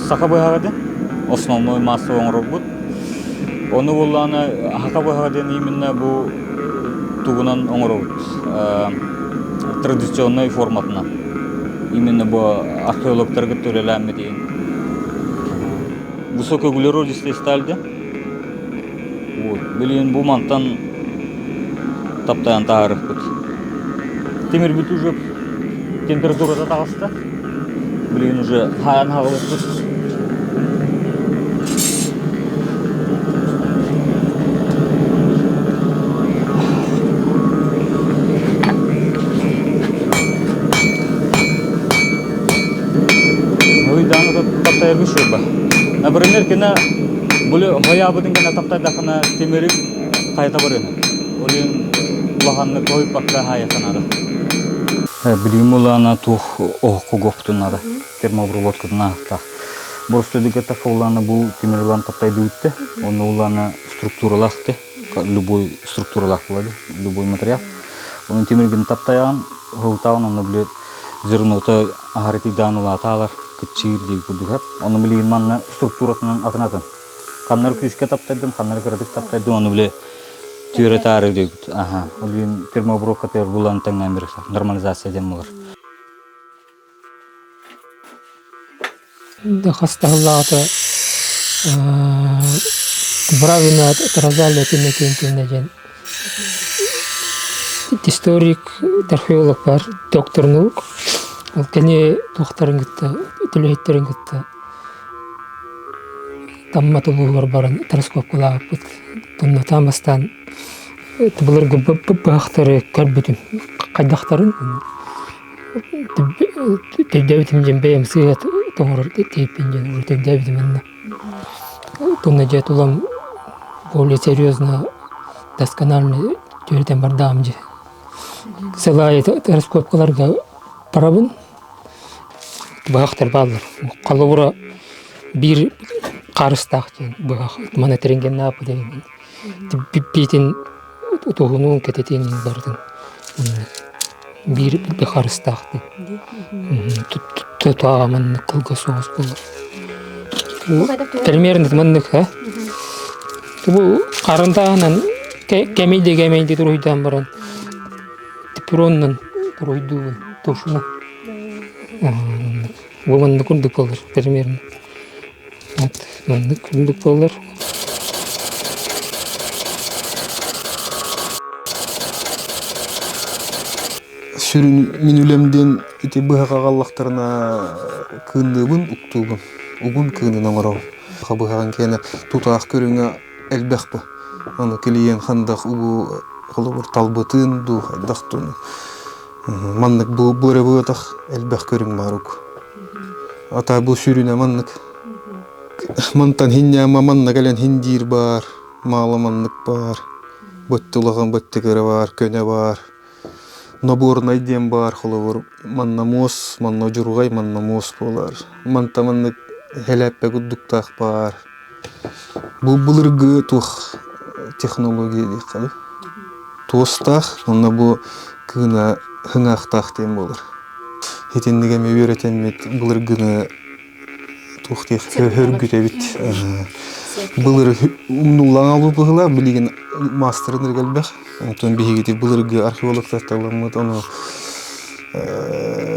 Саха быһаҕа диэн основной массовый оҥорорбут. Ону буоллаҕына саха быһаҕа диэн именно бу тугунан оҥоробут традиционнай форматынан. Именно бу археологтарга үлэлээммит иһин. Высокоуглеродистый сталь диэн. Вот. Билигин бу мантан таптайан таһаарыахпыт. Тимирбит уже температурата таҕыста. Билигин уже хаайан хаалыахпыт. Ыйдааны таптайарга үчүгэй Например, кина Били хойаабытын гына таптайдахына тимирин хайата барыына. Ол иһин улаханнык хойуппакка хаайыахха наада. Билигин улаана туох оһоххо гуохпутун наада. Термообработкатын ааһыктаах. Боростуойдук эттэххэ улаана бу тимир ылан таптайдыбытты. Онно улаана структуралаах те. Любой структуралаах буолар любой материал. Онон тимиргин таптайаҕын, уһултаҕын онно били зернота аһары тыйдаан улаатаалар, кыччыыр диир курдук. Ону билигин манна структуратынан атын-атын. Ханнары күүскэ таптайдым, ханнары кыратык таптайдым, ону били түөрэ-таары диэбит. Аха. Ол иһин термообработкатыгар булан тэҥнээн биэрэр. Нормализация диэн буолар. Хастаһыллаҕата Бравина Розалия Тимофеевна диэн историк, археолог бар, доктор наук. Ол кини туохтарын кытта, үлэһиттэрин кытта Тамма тулууһугар баран раскопкалаабыппыт. Тоннотоон бастаан былыргы быһахтары көрбүтүм хайдахтарын Өйдөөбүтүм диэн бэйэм сыыһа тоҥорор тиэйпин диэн урут өйдөөбүтүм иннэ. Тунна дьэ тулам более серьезно досконально түөрэтэн бардаҕым дьэ. Сыл аайы раскопкаларга барабын. Быһахтар бааллар. Холобура биир хаарыстаах диэн быһах маны тэрингеннааппыт диэн биитин Утуһунуун кэтитин барытын биир харыстаах тутааҕа маннык кылгас соҕус буолар. Примерно маннык һэ. Бу харантааһынан кэмийди кэмийди туруйдаан баран перронунан туруйдуубун тушуну. Бу маннык курдук буолар примерно. Вот маннык курдук буолар. Сүрүн мин үлэм диэн ити быһах аҕаллахтарына кыынныыбын, уктуубун. Угун кыынын оҥоробун. Быһаҕын киэнэ тутаах көрүҥэ элбэх бу. Аны клиент хандах угу холобур талбытын дуу, хайдах дуу. Маннык бу бу эрэ буотах элбэх көрүҥ баар ук. Ата бу сүрүнэ маннык. Мантан хинньаама манна кэлэн хиндиир баар, маала маннык баар, бытты улахан бытты кыра баар, көнө баар. Наборнай диэн баар холобур манна муос, манна дьурҕай, манна муос буолар. Манта маннык хэлээппэ курдуктаах баар. Бу былыргы туох технология диэххэ Туостаах уонна бу кыына хыҥаахтаах диэн буолар. Итинник эмиэ үөрэтэммит былыргыны туох диэх хөргүтэбит. Былыр умнуллан албыт быһыылаах, билигин маастарын эрэ элбэх. Онтон биһигити былыргы археологтар таламмыт, ону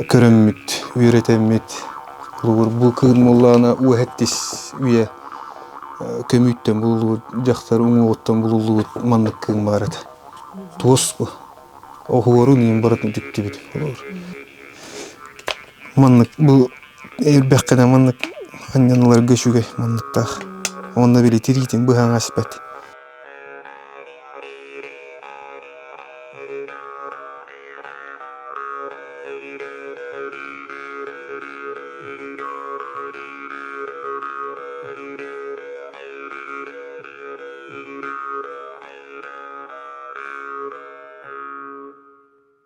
көрөммүт, үөрэтэммит. Холобур, бу кыын буоллаҕына уэһэттис үйэ көмүүттэн булуллубут, дьахтар уҥуоҕуттан булуллубут маннык кыым баар этэ. Туос бу. Оһуорун иин барытын үтүктүбүт холобур. Маннык бу элбэххинэ маннык анньаналарга үчүгэй манныктаах. Уонна били тириитин быһаҥа испэт.